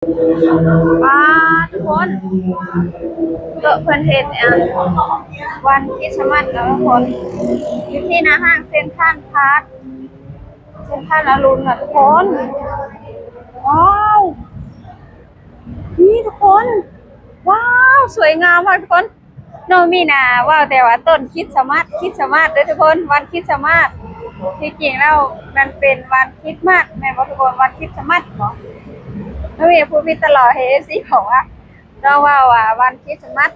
ວ້າ ທຸກຄົນ ເພິ່ນເຮັດອັນວັນຄຣິດສະມາດເນາະທຸກຄົນ ຢູ່ທີ່ໜ້າຫ້າງເຊັນທຣານພາສ ເຊັນທຣານອາລຸນນະທຸກຄົນ. ວ້າວ ນີ້ທຸກຄົນ ວ້າວ ສວຍງາມມາກທຸກຄົນ. ນ້ອງມີນາເວົ້າແຕ່ວ່າຕົ້ນຄຣິດສະມາດ ຄຣິດສະມາດເດີທຸກຄົນ ວັນຄຣິດສະມາດ. ທີ່ຈິງແລ້ວມັນເປັນວັນຄຣິດມາດແມ່ນບໍ່ທຸກຄົນ? ວັນຄຣິດສະມາດເນາະ. ນ້ອງມີນາພູດຜິດຕະຫຼອດ ໃຫ້ເອັຟຊີບອກວ່າ ນ້ອງເວົ້າວ່າວັນຄຣິດສະມາດ.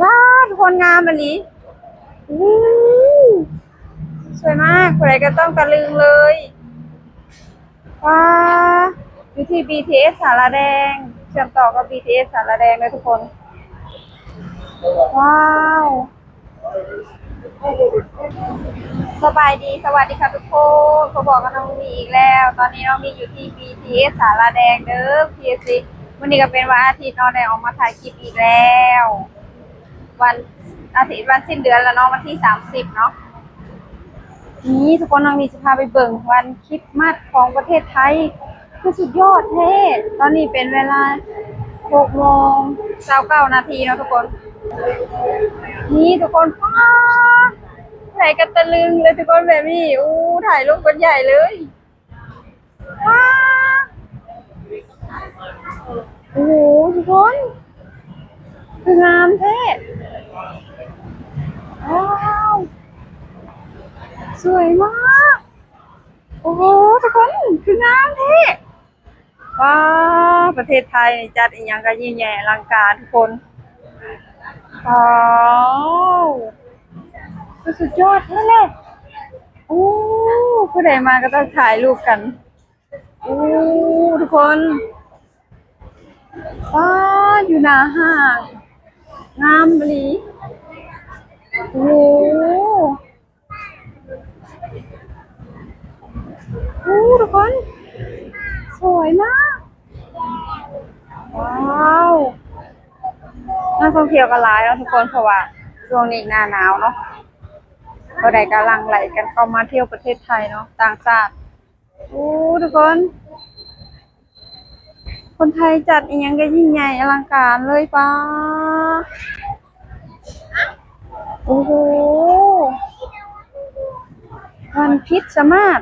ວ້າວ ທຸກຄົນ ງາມອີ່ຫຼີ. ໂອ້ ສວຍມາກ ຜູ້ໃດກໍຕ້ອງຕະລຶງເລີຍ. ວ້າ ຢູ່ທີ່ບີທີເອສສາລາແດງ ເຊື່ອມຕໍ່ກັບບີທີເອສສາລາແດງເດີທຸກຄົນ. ວ້າວ ສະບາຍດີ ສະຫວັດດີຄ່ະທຸກຄົນ ພົບກັບນ້ອງມີອີກແລ້ວ. ຕອນນີ້ນ້ອງມີຢູ່ທີ່ບີທີເອສສາລາແດງເດີ ພີເອສຊີ. ມື້ນີ້ກໍເປັນວັນອາທິດເນາະ ໄດ້ອອກມາຖ່າຍຄລິບອີກແລ້ວ. ວັນອາທິດ ວັນສິ້ນເດືອນລະເນາະ ວັນທີສາມສິບເນາະ. ນີ້ທຸກຄົນ ນ້ອງມີຊິພາໄປເບິ່ງວັນຄຣິດມາດຂອງປະເທດໄທ ຄືສຸດຍອດແທ້. ຕອນນີ້ເປັນເວລາຫົກໂມງຊາວເກົ້ານາທີເນາະທຸກຄົນ. ນີ້ທຸກຄົນ ປ້າ ໃຜກໍຕະລຶງເລີຍທຸກຄົນແບບນີ້. ໂອ້ ຖ່າຍຮູບກັນໃຫຍ່ເລີຍ. ວ້າ ໂອ້ໂຫ ທຸກຄົນ ຄືງາມແທ້. ວ້າວ ສວຍມາກ. ໂອ້ໂຫ ທຸກຄົນ ຄືງາມແທ້. ວ້າວ ປະເທດໄທນີ້ຈັດອີ່ຫຍັງກໍຍິ່ງໃຫຍ່ອະລັງການທຸກຄົນ. ວ້າວ ຄືສຸດຍອດແທ້ແຫຼະ. ໂອ້ ຜູ້ໃດມາກໍຕ້ອງຖ່າຍຮູບກັນ. ໂອ້ ທຸກຄົນ ວ້າ ຢູ່ໜ້າຫ້າງ ງາມອີ່ຫຼີ. ໂອ້ ໂອ້ ທຸກຄົນ ສວຍມາກ. ວ້າວ ນັກທ່ອງທ່ຽວກໍຫຼາຍເນາະທຸກຄົນ ເພາະວ່າຊ່ວງນີ້ໜ້າໜາວເນາະ ຜູ້ໃດກໍຫຼັ່ງໄຫຼກັນເຂົ້າມາທ່ຽວປະເທດໄທເນາະ ຕ່າງຊາດ. ໂອ້ ທຸກຄົນ ຄົນໄທຈັດອີ່ຫຍັງກໍຍິ່ງໃຫຍ່ອະລັງການເລີຍ. ປ້າ ໂອ້ໂຫ ວັນຄຣິດສະມາດ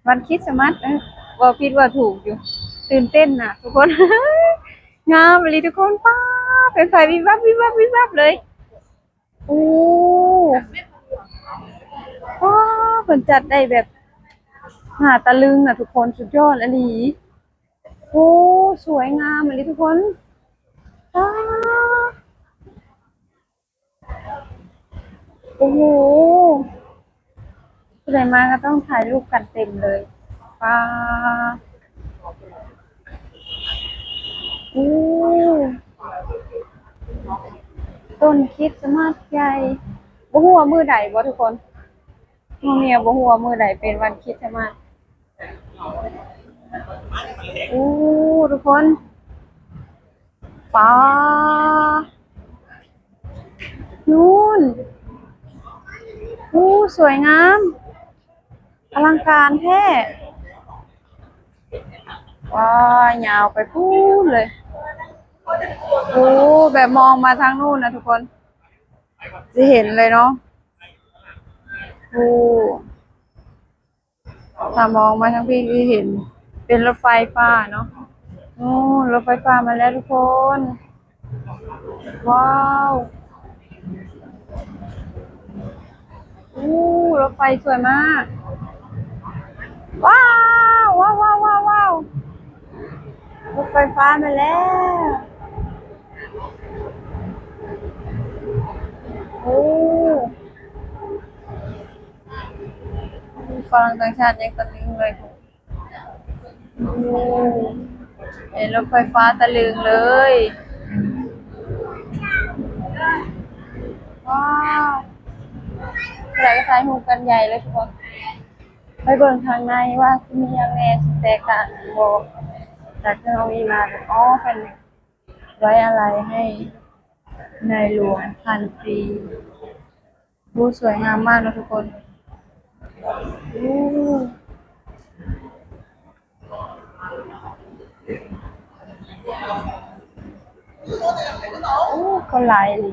ວັນຄຣິດສະມາດ. ເອີ ເວົ້າຜິດເວົ້າຖືກຢູ່ ຕື່ນເຕັ້ນນະທຸກຄົນ. ງາມອີ່ຫຼີທຸກຄົນ. ປ້າ ເປັນໄຟວິບວັບ ວິບວັບ ວິບວັບເລີຍ. ໂອ້ ວ້າ ເພິ່ນຈັດໄດ້ແບບໜ້າຕະລຶງນະທຸກຄົນ ສຸດຍອດອີ່ຫຼີ. ໂອ້ ສວຍງາມອີ່ຫຼີທຸກຄົນ. ປ້າ ໂອ້ໂຫ ຜູ້ໃດມາກໍຕ້ອງຖ່າຍຮູບກັນເຕັມເລີຍ. ປ້າ ໂອ້ ຕົ້ນຄຣິດສະມາດໃຫຍ່. ບໍ່ຮູ້ວ່າມື້ໃດບໍ່ທຸກຄົນ? ນ້ອງເມຍບໍ່ຮູ້ວ່າມື້ໃດເປັນວັນຄຣິດສະມາດ. ໂອ້ ທຸກຄົນ ປ້າ ນູ້ນ ໂອ້ ສວຍງາມ ອະລັງການແທ້. ວ້າ ຍາວໄປພຸ້ນເລີຍ. ໂອ້ ແບບມອງມາທາງນູ້ນນະທຸກຄົນ ຊິເຫັນເລີຍເນາະ. ໂອ້ ຖ້າມອງມາທາງພີ້ຊິເຫັນເປັນລົດໄຟຟ້າເນາະ. ໂອ້ ລົດໄຟຟ້າມາແລ້ວທຸກຄົນ. ວ້າວ ໂອ້ ລົດໄຟສວຍມາກ. ວ້າວ ວ້າວ ວ້າວ ວ້າວ ລົດໄຟຟ້າມາແລ້ວ. ໂອ້ ຝຣັ່ງຕ່າງຊາດຍັງຕະລຶງເລີຍ. ໂອ້ ເຫັນລົດໄຟຟ້າຕະລຶງເລີຍ. ວ້າວ ຜູ້ໃດກໍຖ່າຍຮູບກັນໃຫຍ່ເລີຍທຸກຄົນ. ໄປເບິ່ງຂ້າງໃນວ່າຊິມີຫຍັງແດ່ ຊິແຕກຕ່າງກັນບໍ່ ຈາກທີ່ເຮົາມີມາ. ອໍ ເພິ່ນໄວ້ອາໄລໃຫ້ໃນຫຼວງພັນປີ. ໂອ້ ສວຍງາມມາກເນາະທຸກຄົນ. ໂອ້ ໂອ້ ໂອ້ ຄົນຫຼາຍອີ່ຫຼີ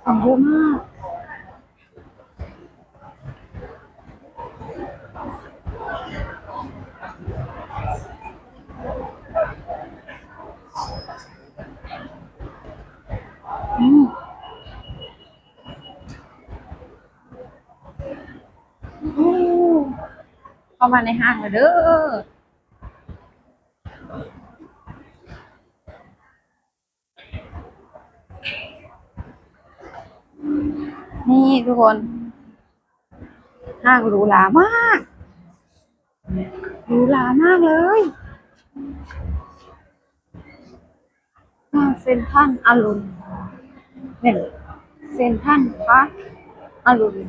ຄົນເຍອະມາກ. ອືມ ໂອ້ ເຂົ້າມາໃນຫ້າງແລ້ວເດີ້. ນີ້ທຸກຄົນ ຫ້າງຫຼູຫຼາມາກ ຫຼູຫຼາມາກເລີຍ. ຫ້າງເຊັນທຣານອາລຸນ ແມ່ນ ເຊັນທຣານພາກອາລຸນ. ນີ້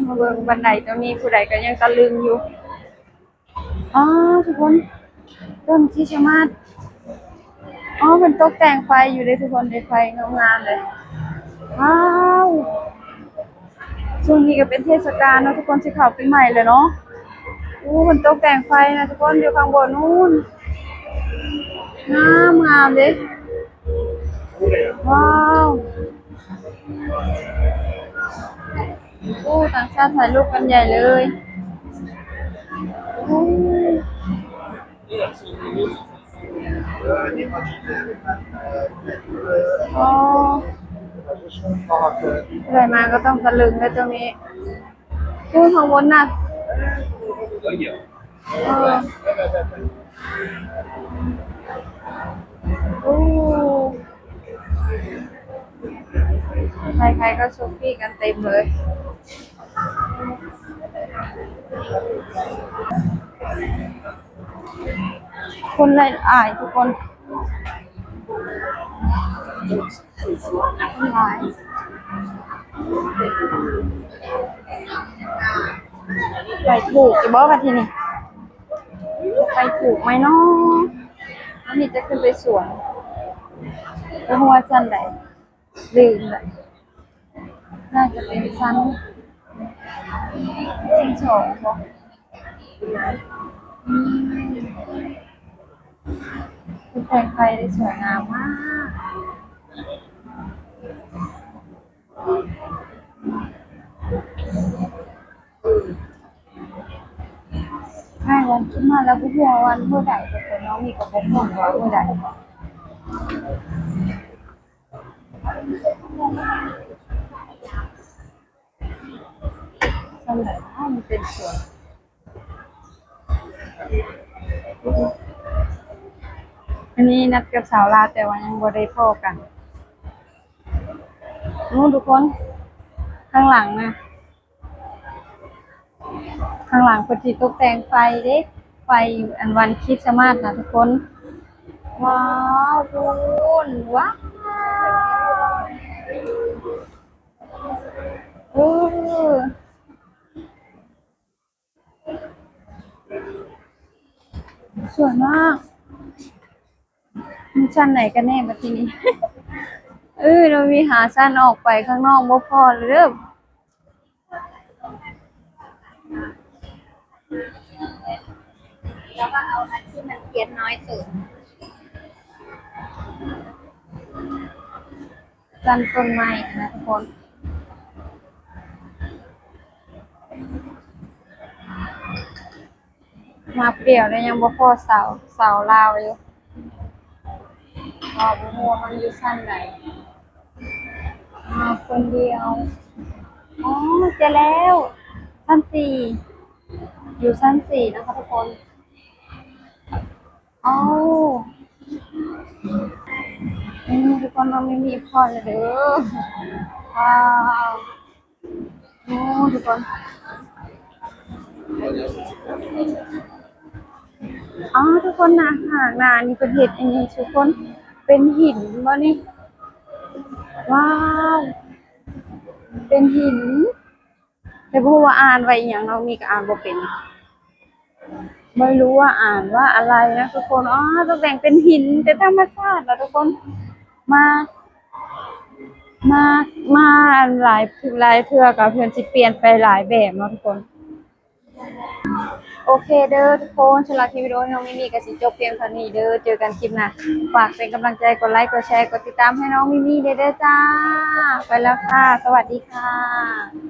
ມາເບິ່ງບັນໄດຕົງນີ້ ຜູ້ໃດກໍຍັງຕະລຶງຢູ່. ອໍ ທຸກຄົນ ຕົ້ນຄຣິສຕະມາດ. ອໍ ເພິ່ນຕົກແຕ່ງໄຟຢູ່ເດ້ທຸກຄົນເດ້ ໄຟງາມໆເດ້. ວ້າວ ຊ່ວງນີ້ກໍເປັນເທດສະການເນາະທຸກຄົນ ຊິເຂົ້າປີໃໝ່ແລ້ວເນາະ. ໂອ້ ເພິ່ນຕົກແຕ່ງໄຟນະທຸກຄົນ ຢູ່ຂ້າງບົນນູ້ນ ງາມໆເດ້. ວ້າວ ໂອ້ ຕ່າງຊາດຖ່າຍຮູບກັນໃຫຍ່ເລີຍ. ໂອ້ ອໍ ໃຜມາກໍຕ້ອງຕະລຶງເດ້ຕົງນີ້. ໂອ້ ຂ້າງບົນນະ ເອີ ໂອ້ ໃຜໆກໍເຊວຟີກັນເຕັມເລີຍ ຄົນຫຼາຍໆ ທຸກຄົນ. ຫຼາຍ ໄປຖືກຢູ່ບໍ່ບັດທີນີ້ ໄປຖືກໄໝເນາະ? ອັນນີ້ຈະຂຶ້ນໄປສວນ ບໍ່ຮູ້ວ່າຊັ້ນໃດ ລືມລະ ໜ້າຈະເປັນຊັ້ນ ຊັ້ນສອງບໍ່? ອືມ ຕົກແຕ່ງໄຟໄດ້ສວຍງາມມາກ ໃຫ້ວັນຄິດມາແລ້ວບໍ່ຮູ້ວ່າວັນມື້ໃດ ແຕ່ເພິ່ນເນາະ ມີກໍບໍ່ຮູ້ວ່າມື້ໃດ. ສ່ຳໃດເນາະ ມັນເປັນສວນ ອັນນີ້ນັດກັບສາວລາວ ແຕ່ວ່າຍັງບໍ່ໄດ້ພໍ້ກັນ. ໂອ້ ທຸກຄົນ ຂ້າງຫຼັງນະ ຂ້າງຫຼັງເພິ່ນຊິຕົກແຕ່ງໄຟເດ້ ໄຟອັນວັນຄຣິສຕະມາດນະທຸກຄົນ. ວ້າວ ພຸ້ນ ວ້າວ ເອີ ສວຍມາກ. ມັນຊັ້ນໃດກັນແນ່ບັດທີນີ້? ເອີ ມັນມີຫ້າຊັ້ນ ອອກໄປຂ້າງນອກບໍ່ພໍເດີ້. ແລ້ວກໍເອົາອັນທີ່ມັນພຽນນ້ອຍສຸດ ຊັ້ນຕົ້ນໄມ້ນະທຸກຄົນ. ມາຜູ້ດຽວແລ້ວຍັງບໍ່ພໍ້ເສົາ ເສົາລາວຢູ່ ກໍບໍ່ຮູ້ວ່າມັນຢູ່ຊັ້ນໃດ. ມາຄົນດຽວ ອໍ ເຈີແລ້ວ ຊັ້ນສີ່ ຢູ່ຊັ້ນສີ່ນະຄະທຸກຄົນ. ໂອ້ ນີ້ທຸກຄົນ ນ້ອງມີມີພອນແລ້ວເດີ້. ວ້າວ ໂອ້ ທຸກຄົນ ອໍ ທຸກຄົນນະ ຂ້າງໜ້ານີ້ເພິ່ນເຮັດອັນນີ້ທຸກຄົນ ເປັນຫີນບໍ່ນີ້? ວ້າວ ເປັນຫີນ ແຕ່ບໍ່ຮູ້ວ່າອ່ານວ່າອີ່ຫຍັງເນາະ ມີກໍອ່ານບໍ່ເປັນ ບໍ່ຮູ້ວ່າອ່ານວ່າອະໄລນະທຸກຄົນ. ອໍ ຕົກແຕ່ງເປັນຫີນ ເປັນທຳມະຊາດນະທຸກຄົນ. ມາ ມາ ມາຫຼາຍ ຫຼາຍເທື່ອກໍເພິ່ນຊິປ່ຽນໄປຫຼາຍແບບເນາະທຸກຄົນ. ໂອເຄເດີທຸກຄົນ, ສຳລັບຄລິບວິດີໂອນ້ອງມິມີກໍຊິຈົບພຽງເທົ່ານີ້ເດີ. ເຈີກັນຄລິບໜ້າ. ຝາກເປັນກຳລັງໃຈ, ກົດໄລ, ກົດແຊ, ກົດຕິດຕາມໃຫ້ນ້ອງມິມີແດ່ເດີຈ້າ. ໄປແລ້ວຄ່ະ. ສະຫວັດດີຄ່ະ.